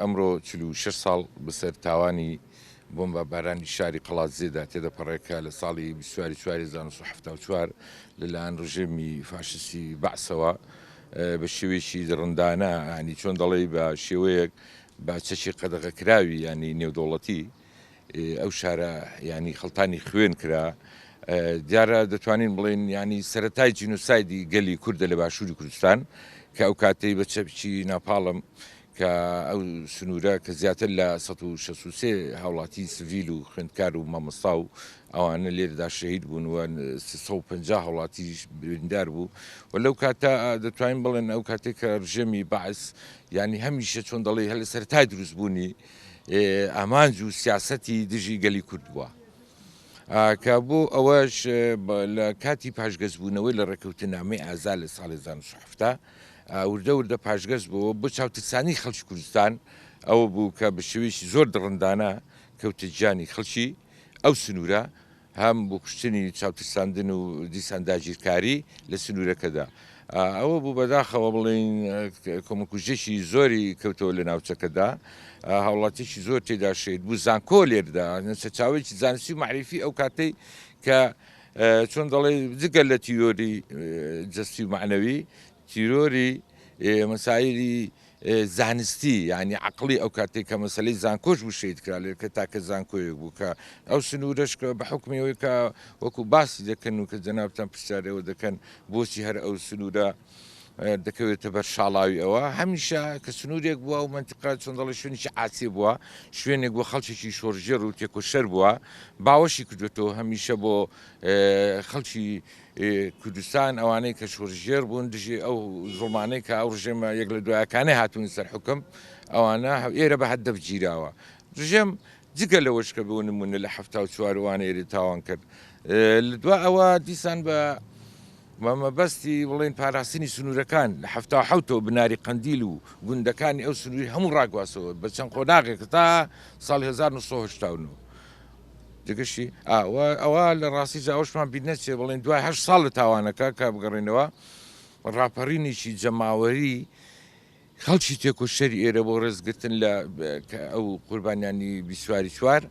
ئەمڕۆ 46 ساڵ بەسەر تاوانی بۆمبابارانی شاری قەڵادزێدا تێدەپەڕێت کە لە ساڵی 24 چوار 1974 لەلایەن ڕژێمی فاشیستی بەعسەوە بە شێوەیەکی دڕندانە، یانی چۆن دەڵێی بە شێوەیەک بە چەکی قەدەغەکراوی یانی نێودەوڵەتی ئەو شارە یانی خەڵتانی خوێن کرا. دیارە دەتوانین بڵێین یانی سەرەتای جینۆسایدی گەلی کوردە لە باشووری کوردستان کە ئەو کاتەی بە چەکی ناپاڵم کە ئەو سنوورە کە زیاتر لە 163 هاوڵاتی سڤیل و خوێندکار و مامۆستا و ئەوانە لێرەدا شەهید بوون و 350 هاوڵاتیش بریندار بوو و لەو کاتە دەتوانین بڵێن ئەو کاتێک کە ڕژێمی بەعس یانی هەمیشە چۆن دەڵێ هەر لە سەرەتای دروستبوونی ئامانج و سیاسەتی دژی گەلی کورد بووە. کە بۆ ئەوەش لە کاتی پاشگەزبوونەوەی لە ڕێککەوتنامەی ئازار لە ساڵی 1970 وردە وردە پاشگەز بووەوە بۆ چاوترسانی خەڵکی کوردستان ئەوە بوو کە بە شێوەیەکی زۆر دڕندانە کەوتە گیانی خەڵکی ئەو سنوورە هەم بۆ کوشتنی چاوترساندن و دیسان داگیرکاری لە سنوورەکەدا ئەوە بوو بەداخەوە بڵێین کۆمەڵکوژیەکی زۆری کەوتەوە لە ناوچەکەدا هاوڵاتیەکی زۆر تێدا شەهید بوو زانکۆ لێردا سەرچاوەیەکی زانستی و مەعریفی ئەو کاتەی کە چۆن دەڵێ جگە لە تیرۆری جەستی و مەعنەوی تیرۆری مەسایلی زانستی یانی عەقڵی ئەو کاتەی کە مەسەلەی زانکۆش بوو شەهید کرا لێ کە تاکە زانکۆیەک بوو کە ئەو سنوورەش کە بە حوکمی ئەوەی کە وەکو باسی دەکەن و کە جەنابتان پرسیاری ئەوە دەکەن بۆچی هەر ئەو سنوورە دەکەوێتە بەر شاڵاوی ئەوە هەمیشە کە سنوورێک بووە و مەنتیقە چۆن دەڵێ شوێنێکی عاسێ بووە شوێنێک بۆ خەڵکێکی شۆڕژێڕ و تێکۆشەر بووە باوەشی کردوێتەوە هەمیشە بۆ خەڵکی کوردستان ئەوانەی کە شۆرشگێڕ بوون دژی ئەو زوڵمانەی کە ئەو ڕژێمە یەک لە دوایەکانەی هاتوون سەر حوکم ئەوانە ئێرە بە هەدەف گیراوە ڕژێم جگە لەوەش کە بۆ نمونە لە 74 وانە ئێرە تاوان کرد لە دوا ئەوە دیسان بە مەبەستی بڵێن پاراستنی سنوورەکان لە 77ەوە بناری قەندیل و گوندەکانی ئەو سنووری هەموو ڕاگواستەوە بە چەند قۆناغێک تا ساڵی 1989 جگەشی ئەوە ئەوە لە ڕاستی جاوەشمان بیر نەچێ بڵێن دوای هە ساڵ لە تاوانەکە کە بگەڕێنەوە ڕاپەڕینێکی جەماوەری خەڵکی تێکۆشەری ئێرە بۆ ڕێزگرتن لە ئەو قوربانیانی بیسواری چوار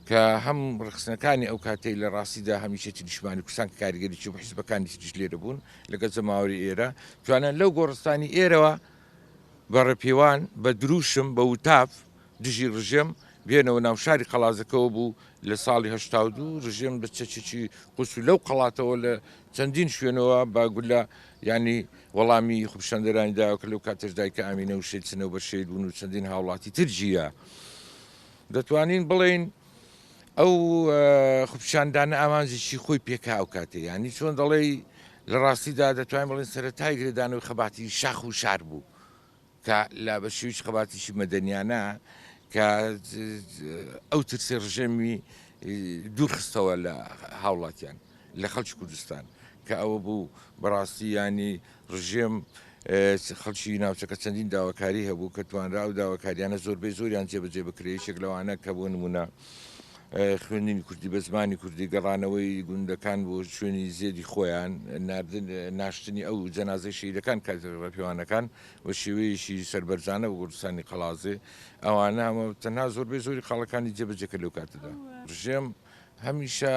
کە هەم ڕخستنەکانی ئەو کاتەی لە ڕاستیدا هەمیشەتی نیشتمانی کوردستان کە کاریگەریی و حیزبەکانی تریش لێرە بوون لەگەڵ جەماوەری ئێرە توانیان لەو گۆڕستانی ئێرەوە بە ڕێپێوان بە دروشم بە وتاف دژی ڕژێم بێنەوە ناو شاری قەڵازەکەوە بوو لە ساڵی 82 ڕژێم بە چەکێکی قورس و لەو قەڵاتەوە لە چەندین شوێنەوە بە گولە یانی وەڵامی خۆپیشاندەرانی داوە کە لەو کاتەش دایکە ئامینە و شەهید سنەوبەر شەهید بوون و چەندین هاوڵاتی تر گیرا. دەتوانین بڵێین ئەو خۆپیشاندانە ئامانجێکی خۆی پێکا ئەو کاتێ یانی چۆن دەڵێی لە ڕاستیدا دەتوانین بڵێن سەرەتای گرێدانەوەی خەباتی شاخ و شار بوو کە لە بە شێوەیەکی خەباتێکی مەدەنیانە کە ئەو ترسی ڕژێمی دوورخستەوە لە هاوڵاتیان لە خەڵکی کوردستان کە ئەوە بوو بەڕاستی ینی ڕژێم خەڵکی ناوچەکە چەندین داواکاری هەبوو کە توانرا ئەو داواکاریانە زۆربەی زۆریان جێبەجێ بکرێت یەکێک لەوانە کە بۆ نمونە خوێندنی کوردی بە زمانی کوردی گەڕانەوەی گوندەکان بۆ شوێنی زێدی خۆیان ناردن ناشتنی ئەو جەنازەی شەهیدەکان کاتێک ڕێپێوانەکان بە شێوەیەکی سەربەرزانە بۆ گۆڕستانی قەڵازێ ئەوانە هەمە تەنها زۆربەی زۆری خاڵەکانی جێبەجێ کرد لەو کاتەدا ڕژێم هەمیشە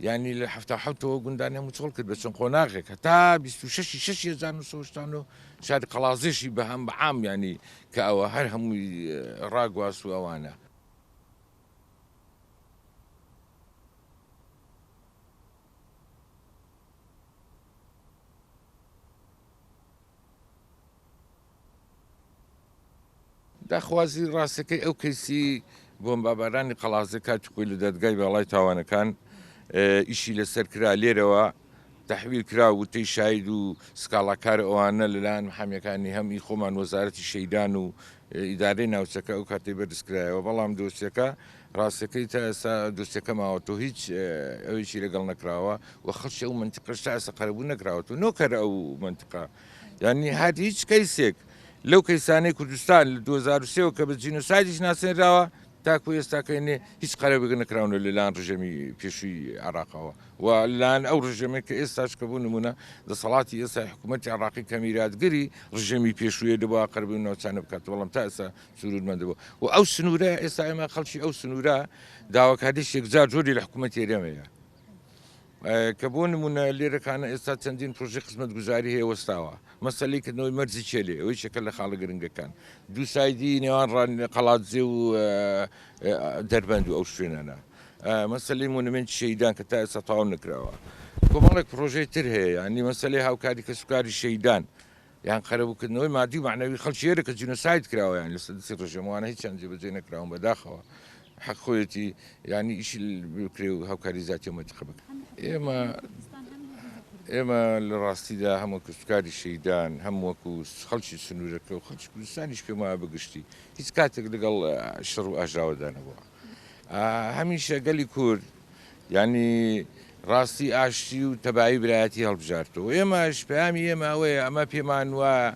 یانی لە 77ەوە گوندانی هەموو چۆڵ کرد بە چەند قۆناغێک هەتا 26 شەشی 1989 شاری قەڵازێشی بە هەم بە عام یانی کە ئەوە هەر هەمووی ڕاگواست و ئەوانە. داخوازی ڕاستەکەی ئەو کەیسی بۆمبابارانی قەڵازێ کاتی خۆی لە دادگای باڵای تاوانەکان ئیشی لەسەر کرا لێرەوە تەحویل کرا وتەی شاید و سکاڵاکار ئەوانە لەلایەن محامیەکانی هەم ئی خۆمان وەزارەتی شەیدان و ئیدارەی ناوچەکە ئەو کاتەی بەرزکرایەوە بەڵام دۆسیەکە ڕاستەکەی تا ئێستا دۆسیەکە ماوەتەوە هیچ ئەوێکی لەگەڵ نەکراوە و خەڵکی ئەو مەنتیقەش تا ئێستا قەرەبوو نەکراوەتەوە نۆکەر ئەو مەنتیقە یانی هەر هیچ کەیسێک لەو کەیسانەی کوردستان لە 2003 کە بە جینۆسایدیش ناسێنراوە. تاکو ئێستاکە نێ هیچ قەرەبووێک نەکراونە لەلایەن ڕژێمی پێشووی عێراقەوە و لەلایەن ئەو ڕژێمەی کە ئێستاش کە بۆ نموونە دەسەڵاتی ئێستای حکوومەتی عێراقی کە میراتگری ڕژێمی پێشوویە دەبوا قەرەبووی ئەو ناوچانە بکات بەڵام تا ئێستا سنوورمەندە بوو و ئەو سنوورە ئێستا ئێمە خەڵکی ئەو سنوورە داواکاریی یەکجار زۆری لە حکوومەتی هەرێم هەیە. کە بۆ نمونە لێرەکانە ئێستا چەندین پرۆژەی خزمەتگوزاری هەیە وەستاوە، مەسەلەی کردنەوەی مەرزی کێلێ ئەوە یەکێکە لە خاڵە گرنگەکان، دووسایدی نێوان قەڵادزێ و دەربەند و ئەو شوێنانە، مەسەلەی مۆنومێنتی شەهیدان کە تا ئێستا تەواو نەکراوە، کۆمەڵێک پرۆژەی تر هەیە، یانی مەسەلەی هاوکاری کەسوکاری شەهیدان یان قەرەبووکردنەوەی مادی و مەعنەوی خەڵکی ئێرە کە جینۆساید کراوە یان لەسەر دەستی ڕژێم وانە هیچیان جێبەجێ نەکراون بەداخەوە حەق خۆیەتی یانی ئیشی بکرێ و هاوکاری زیاتی ئەو مەنتیقە بکرێ. ئێمە ئێمە لە ڕاستیدا هەم وەک کەسوکاری شەهیدان هەم وەکو خەڵکی سنوورەکە و خەڵکی کوردستانیش پێم وایە بەگشتی هیچ کاتێک لەگەڵ شەڕ و ئاژاوەدا نەبووە هەمیشە گەلی کورد یانی ڕاستی ئاشتی و تەبایی برایەتی هەڵبژارتەوە ئێمەش پەیامی ئێمە ئەوەیە ئەمە پێمان وایە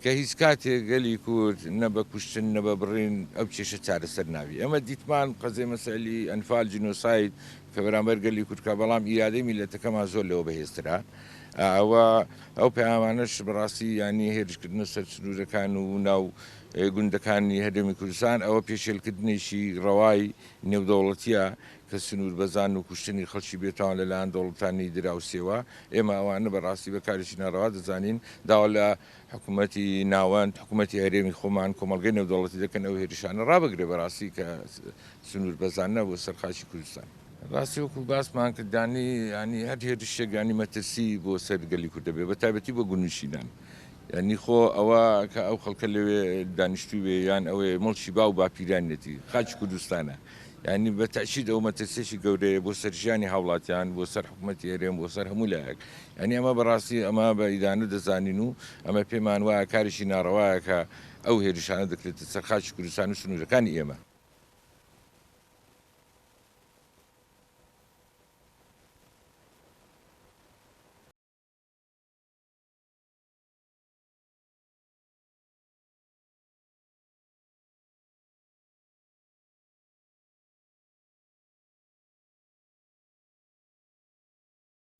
کە هیچ کاتێک گەلی کورد نە بە کوشتن نە بە بڕین ئەو کێشە چارەسەر نابی ئێمە دیتمان قەزێ مەسەلی ئەنفال جینۆساید کە بەرامبەر گەلی کورد کرا بەڵام ئیرادەی میللەتەکەمان زۆر لەوە بەهێزترە ئەوە ئەو پەیامانەش بەڕاستی یانی هێرشکردنە سەر سنوورەکان و ناو گوندەکانی هەرێمی کوردستان ئەوە پێشێلکردنێکی ڕەوای نێودەوڵەتیە کە سنووربەزان و کوشتنی خەڵکی بێتاوان لەلایەن دەوڵەتانی دراوسێوە، ئێمە ئەوانە بە ڕاستی بە کارێکی ناڕەوا دەزانین، داوا لە حکوومەتی ناوەند، حکوومەتی هەرێمی خۆمان، کۆمەڵگەی نێودەوڵەتی دەکەن ئەو هێرشانە ڕابگرێ بەڕاستی کە سنووربەزانە بۆ سەر خاکی کوردستان. ڕاستی وەکوو باسمان کرد دانی یانی هەر هێرشێک یانی مەترسی بۆ سەر گەلی کورد دەبێ بە تایبەتی بۆ گوندنشینان. یانی خۆ ئەوە کە ئەو خەڵکە لەوێ دانیشتوو بێ یان ئەوەیە موڵکی باو باپیرانیەتی خاکی کوردستانە یانی بە تەئکید ئەو مەترسیەکی گەورەیە بۆ سەر ژیانی هاوڵاتیان بۆ سەر حکومەتی هەرێم بۆ سەر هەموو لایەک یانی ئەمە بەڕاستی ئەمە بە ئیدانە دەزانین و ئەمە پێمان وایە کارێکی ناڕەوایە کە ئەو هێرشانە دەکرێتە سەر خاکی کوردستان و سنوورەکانی ئێمە.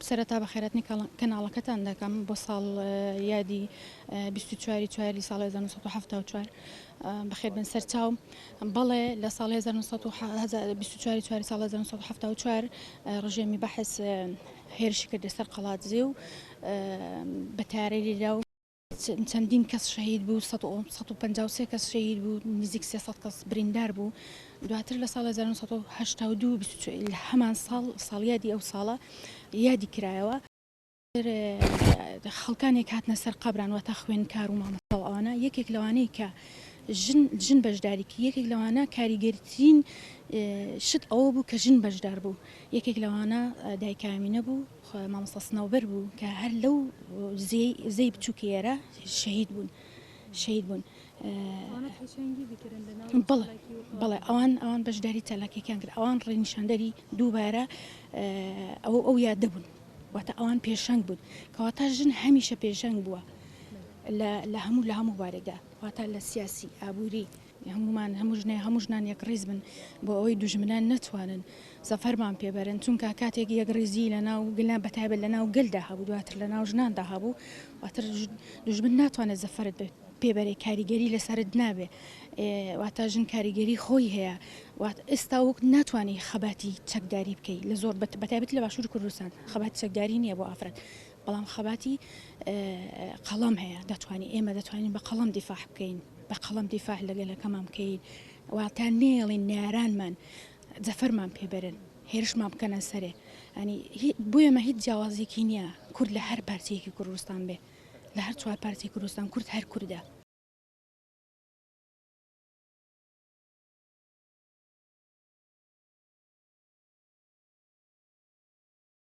سەرەتا بەخێرهاتنی کەناڵەکەتان دەکەم بۆ ساڵ یادی 24 چواری ساڵ 1974 بەخێر بن سەرچاو بەڵێ لە ساڵ 1924 چواری ساڵ 1974 ڕژێمی بەحس هێرشی کردە سەر قەڵادزێ و بە تارەی لێدا و چەندین کەس شەهید بوو، 153 کەس شەهید بوو، نزیک 300 کەس بریندار بوو. دواتر لە ساڵ 1982 لە هەمان ساڵ ساڵیادی ئەو ساڵە یادی کرایەوە. خەڵکانێک هاتنە سەر قەبران واتە خوێندکار و مامۆستا و ئەوانە یەکێک لەوانەی کە ژن ژن بەشداری کرد یەکێک لەوانە کاریگەرترین شت ئەوە بوو کە ژن بەشدار بوو یەکێک لەوانە دایکە ئامینە بوو مامۆستا سنەوبەر بوو کە هەر لەو زێی بچووکی ئێرە شەهید بوون شەهید بوون بەڵێ بەڵێ ئەوان ئەوان بەشداری چالاکیەکان کرد ئەوان ڕێنیشاندەری دووبارە ئەو ئەو یادە بوون واتە ئەوان پێشەنگ بوون کەواتە ژن هەمیشە پێشەنگ بووە لە هەموو لە هەموو بارێکدا واتە لە سیاسی ئابووری هەموومان هەموو ژنێ هەموو ژنان یەکڕیز بن بۆ ئەوەی دوژمنان نەتوانن زەفەرمان پێ بەرن چونکە کاتێک یەکڕیزی لە ناو گەلان بە تایبەت لە ناو گەلدا هەبوو دواتر لە ناو ژناندا هەبوو واتر دوژمن ناتوانێت زەفەرت پێ بەرێ کاریگەری لەسەرت نابێ واتە ژن کاریگەری خۆی هەیە وات ئێستا وەک ناتوانانی خەباتی چەکداری بکەی لە زۆر بە تایبەتی لە باشووری کوردستان خەباتی چەکداری نییە بۆ ئافرەت بەڵام خەباتی قەڵەم هەیە دەتوانین ئێمە دەتوانین بە قەڵەم دیفاع بکەین بە قەڵەم دیفاع لە گەلەکەمان بکەین واتە نێڵین نەیارانمان زەفەرمان پێ بەرن هێرشمان بکەنە سەرێ ئەنی بۆ ئێمە هیچ جیاوازێکی نییە کورد لە هەر پارچەیەکی کوردستان بێ لە هەر چوار پارچەی کوردستان کورد هەر کوردە.